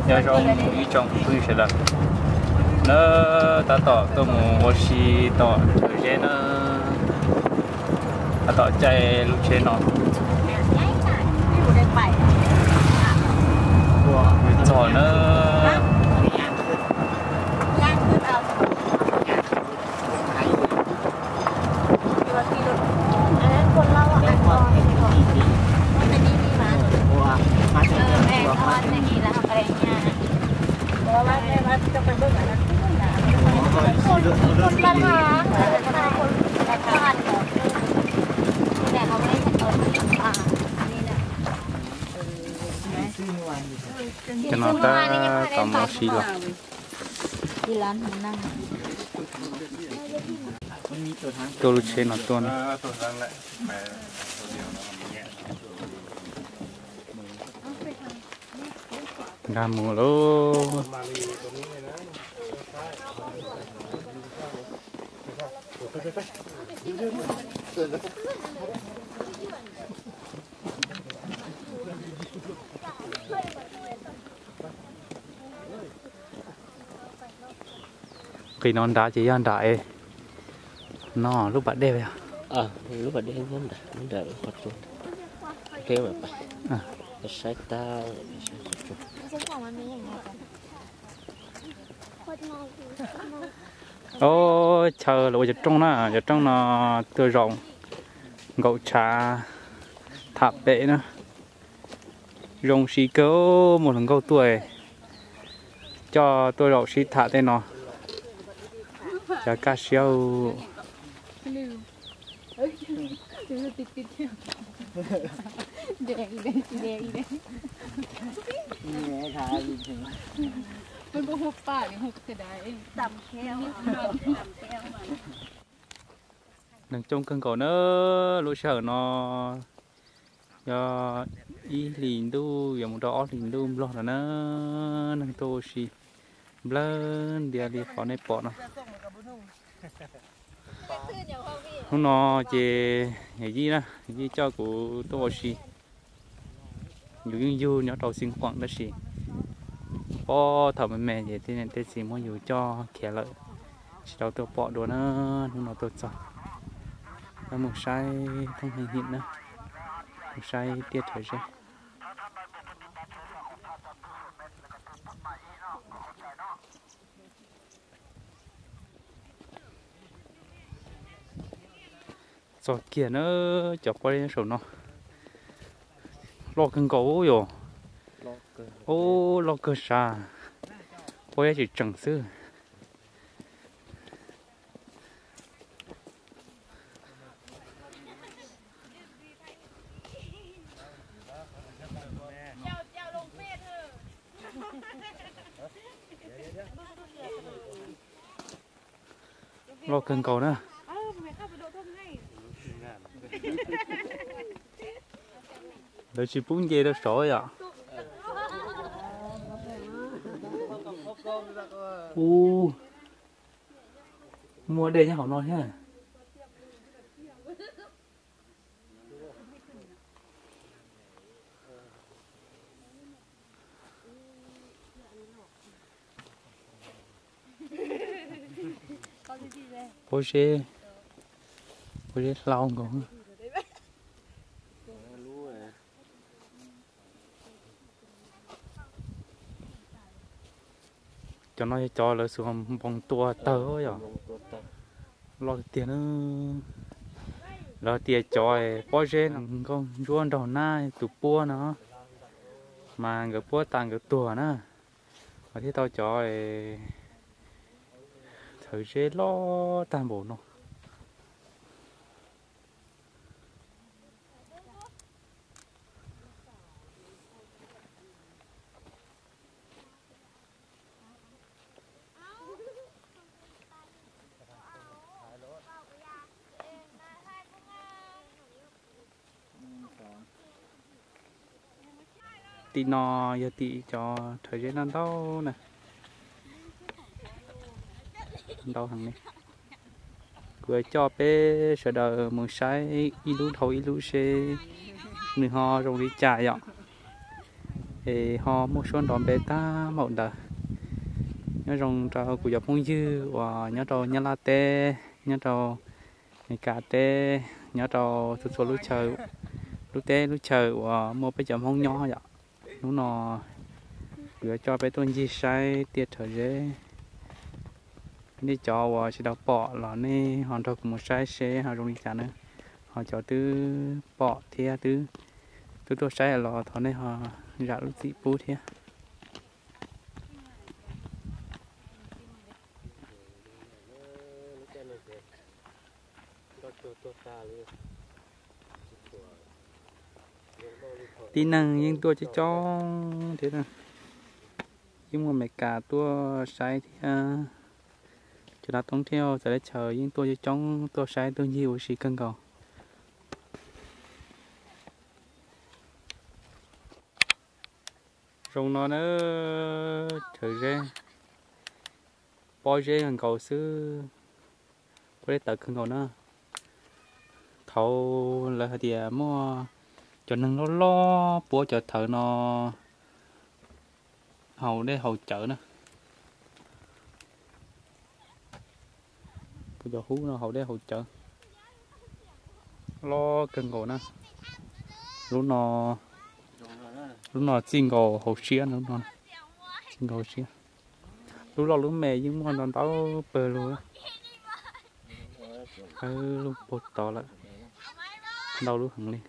Nyob zoo ib tsoom phooj ywg sawv daws, nawb tab tom tuaj mus ua si tom Thaum Zeb na, tab tom caij lub tsheb no txog na. Cov no tab tom mus ua si los. Tuaj lub tsheb no tuaj na. Nkag mus lauj. Qis no nrad ces yog nram es no lub pas dej yog. Ob chaw los ua cov rooj na, cov rooj no tuaj zaum nkaum tshav tham pem na. Zoo siab kawg, muaj hluas nkauj tuaj coj tuaj zaum sib tham tej no. Cov kaj siab. Neeg coob kawg nkaus na, lub sij hawm no yog ib hlis ntuj yuav mus rau ob hlis ntuj Nplog no na, neeg tuaj ua si nplawg ntias li qhov nej pom no. Hnub no ces yawm yij na, yawm yij coj kuv tuaj ua si. Yus yeej yug nyob rau Xeev Khuam tab sis pob thaum me me ces tej niam tej txiv muab yus coj khiav lawm, tsis tau tuaj pom dua na. Hnub no tuaj txog, mus saib thoob hee him na, mus saib tiaj Rhawv Zeb. Txog kiag na, cov pob zeb saum no loj kawg nkaus yom. Ub, loj kawg sav, pob zeb tseem tseem xwb. Loj kawg nkaus na. Lawv tsis pub nce rau saud yom. Ub, muaj dej nyob hauv no thiab. Pob zeb, pob zeb hlau nkaus. Cov no yog cov lawv xuas npoos tua tawg yom. Loj tiag na. Lawv tias cov pob zeb nkauj ntsuab nraug nab tus puab no, mas nkawd puab tas nkawd tuag na, mas thiaj tau cov Rhawv Zeb loj tag npaum no. Tim no yog tim cov Rhawv Zeb ntau ntau na. Ntau heev li. Kuv yuav coj peb sawv daws mus saib ib lub dhau ib lub seb nws ho zoo li cas yom. Es ho muaj suab nrov npe tag npaum ntawd. Nyob zoo rau kuv cov phooj ywg uas nyob rau Nyab Laj teb, nyob rau Amelikas teb, nyob rau txhua txhua lub chaw, lub teb lub chaw uas muaj peb cov Hmoob nyob yom. Hnub no kuv yuav coj peb tuaj ncig saib tiaj rhawv zeb. Nej cov uas tsis tau pom los nej ho nrog kuv mus saib seb ho zoo li cas na. Ho cov twb pom thiab twb, twb tuaj saib los thov nej ho zam lub txim pub thiab. Tib neeg yeej tuaj coob coob thiab, yeej muaj Amelikas tuaj saib thiab. Cov lav toob thiab txawv teb chaws yeej tuaj coob coob tuaj saib tuaj ncig ua si kawg nkaus. Zoo no na, chaw zeb, pob zeb kawg nkaus xwb, pob zeb tawv kawg nkaus na. Thaud lawv hais tias muaj cov neeg loj loj puab cov thawv no haus dej haus cawv na. Puab cov hub no haus dej haus cawv loj kawg nkaus na. Lub no, lub no txij nkaus hauv siab no, txij nkaus hauv siab. Lub loj lub me yeej muaj ntau ntau pawg lug. Lub puag tod lawm, ntau lub heev li.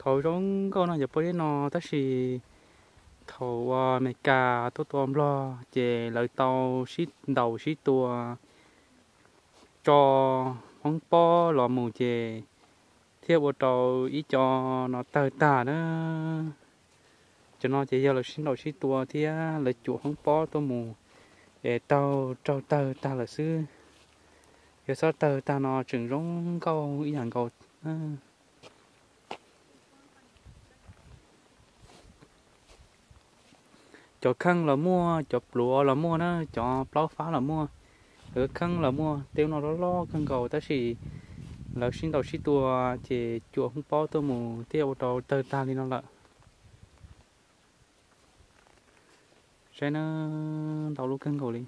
Thaum zoo nkauj no cov pob zeb no, tab sis thaum uas Amelikas tuaj tua Nplog ces lawv tau sib ntaus sib tua tso Hmoob pob los mus ces thiaj ua rau ib co no tawg tag na. Cov no ces yog lawv sib ntaus sib tua thiab lawv cuam Hmoob pob tuaj mus es taug raug tawg tag lawm xwb. Yog txhob tawg tag no tseem zoo nkauj ib yam nkaus. Cov kheej los muaj, cov pluav los muaj na, cov plaub fab los muaj, cov kheej los muaj. Tej no loj loj kawg nkaus tab sis lawv sib ntaus sib tua ces cuam Hmoob pob tuaj mus thiaj ua rau tawg tag li no lawm. Saib na, ntau lub kawg nkaus li.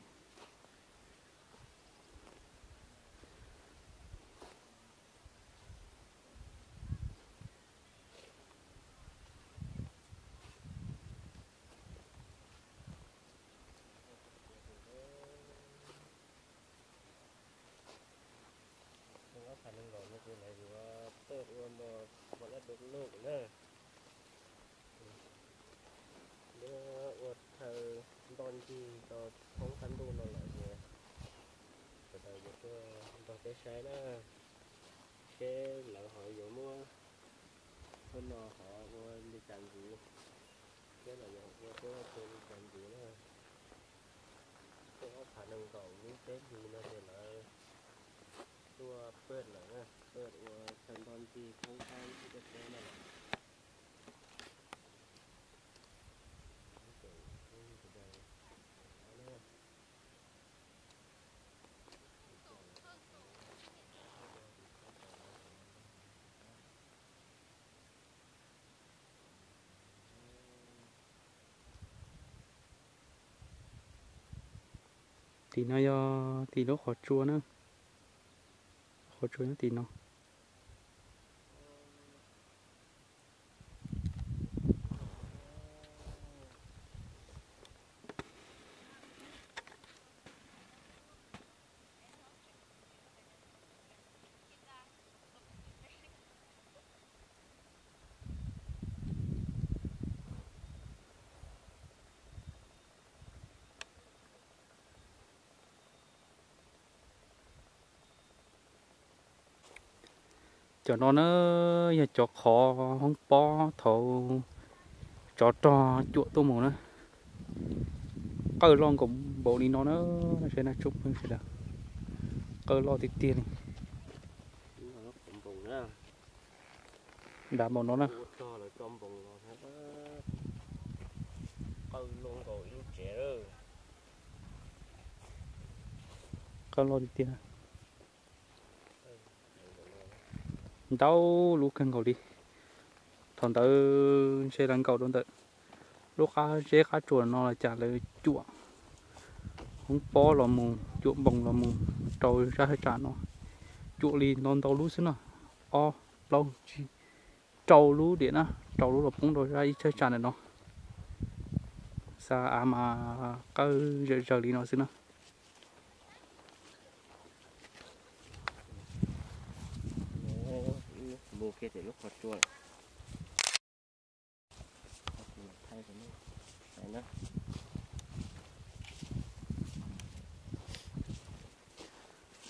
Ob phav nees nkaum no ces lawv yuav tawj ua mos mos dab du lug na. Lawv ua chaw nto ncig rau thoob qab ntuj no lawm. Hnub no qhov ua li cas ntxiv, thiab los yog ua teb ua chaw li cas ntxiv na. Tej ob phav nees nkaum lub teb hli no ces lawv tuaj pawg lawm na, pawg ua chaw nto ncig thoob qab ncig tej teb no lawm. Tim no yog tim lub qhov tsua na, qhov tsua nyob tim no. Cov no na yog cov qhov hoob pob thaum tsov rog cuam tuaj mus na. Qawj loj nkaus npaum li no na, sawv daws tsoom phooj ywg sawv daws. Qawj loj tiag tiag li. Dav npaum no na. Qawj loj tiag tiag. Ntau lub kawg nkaus li. Thaum ntawd ntshe lawv nkaum rau ntawm lub qab zeb qab tsua no los cas lawv cuam hoob pob los mus, cuam npoos los mus rau zaj thaj tsam no. Cuam li ntau ntau lub xwb no, ob plaub tsib rau lub diam na, rau lub los poob rau zaj ib thaj tsam ntawm no. Xav av mas qawj zawm zaws li no xwb na.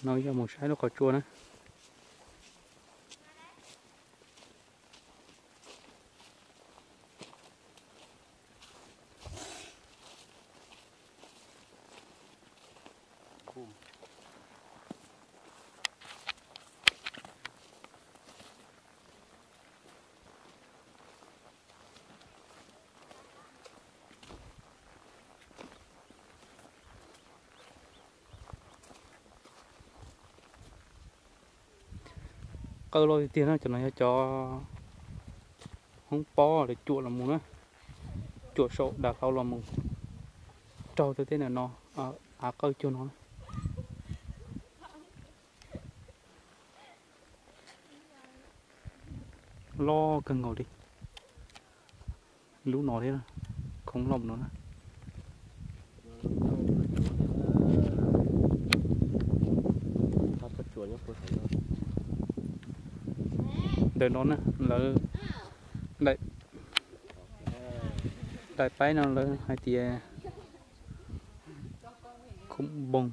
No yog mus saib lub qhov tsua na. Qawj loj tiag tiag na, cov no yog cov hoob pob lawv cuam los mus na, cuam saum dav hlau los mus raug tej ntawm no, av qawj cuag no na. Loj kawg nkaus li. Lub no thiab, khoob loj no na. Ntawm no na lawv daim paib no lawv hais tias khoob npoos,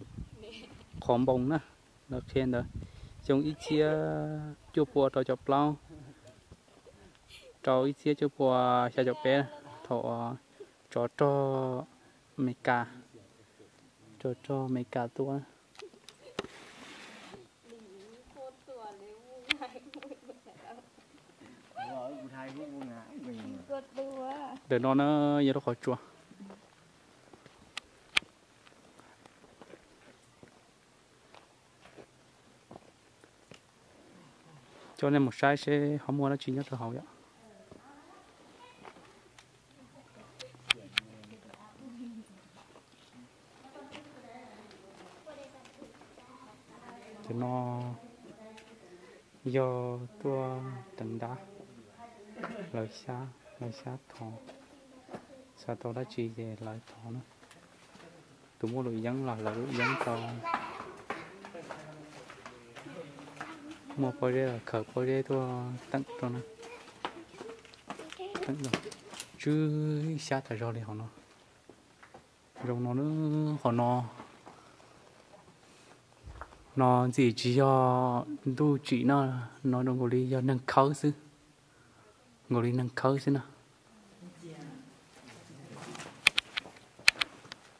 qhov npoos na, lawv qhia ntawd. Xyoo ib txhiab cuaj pua rau caum plaub rau ib txhiab cuaj pua xya caum peb, thaum tsov rog Amelikas, tsov rog Amelikas tuaj. Ntawm no na yog lub qhov tsua. Coj nej mus saib seb ho muaj dab tsi nyob rau hauv yom. Cov no yog tuaj teev ntab, lawv xyab, lawv xyab thov, xav tau dab tsi ces lawv thov na. Tus muaj lus yeeb los lawv lus yeeb tau. Muaj pob zeb los khaws pob zeb tuaj teem rau na. Tsw xyab tas zog li hauv no. Zoo no, qhov no, no ntxim tsis yog ntuj tsim no, no zoo nkaus li yog neeg khawb xwb. nkaus li neeg khawb xwb na.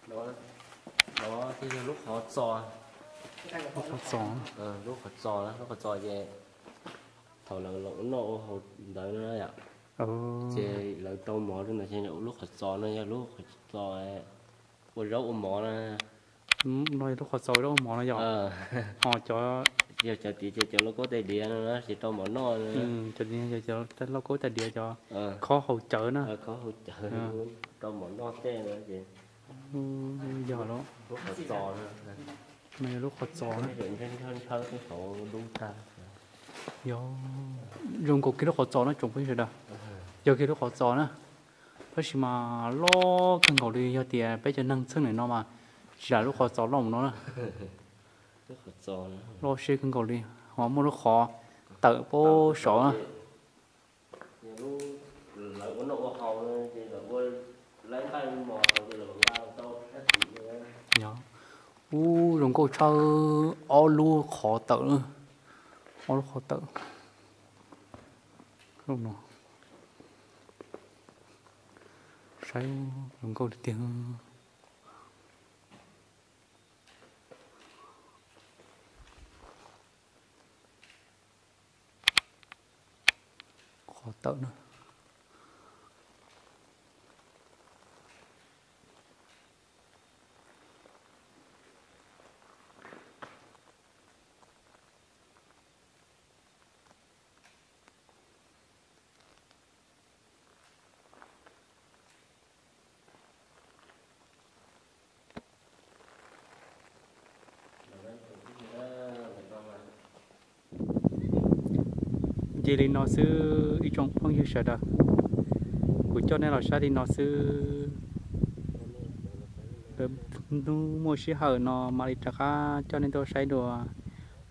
No, no yog lub qhov txos. Lub qhov txos. Lub qhov txos, lub qhov txos ces thaum lawv los ua noj ua haus ntawd no yom, ces lawv rau mov rau ntawd ces lub qhov txos no yog lub qhov txos ua zaub ua mov na. No yog lub qhov txos ua zaub ua mov no yom. Ho cov, yog cov tid ces cov lauj kaub tais diav no ces rau mov noj. Cov tid yog cov lauj kaub tais diav cov khob haus cawv na. Khob haus cawv, rau mov noj tej no ces yog lub qhov txos no. No yog lub qhov txos na. Yog zoo nkaus kiag lub qhov txos no tsoom phooj ywg sawv daws. Yog kiag lub qhov txos na. Tab sis mas loj kawg nkaus li, yog tias peb cov neeg txheej nim no mas tsis lam lub qhov txos loj mus no na. Loj siab kawg nkaus li, ho muaj lub qhov tawm pab saud na. Ub, zoo nkauj tshaj, ob lub qhov tawm, ob lub qhov tawm. Saib zoo nkauj li tiag. Qhov tawm na. Nce li no xwb ib tsoom phooj ywg sawv daws, kuv coj nej los saib li no xwb. Lwm hnub muaj sij hawm no mam li rov qab coj nej tuaj saib dua,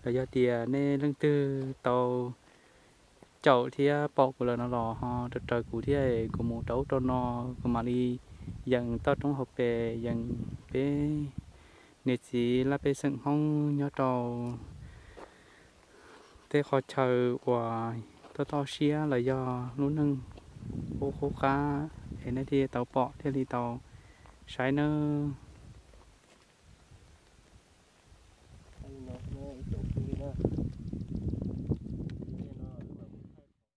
los yog tias nej leej twg tau caum thiab pom kuv lawm no los ho raws raws kuv thiab, kuv mus rau ub rau no, kuv mam li yeem toj roob hauv pes, yeem peb niam txiv laj pej xeem Hmoob nyob rau tej qhov chaw uas toj toj siab los yog lub neej qub qub qab es nej thiaj tau pom thiaj li tau saib nawb.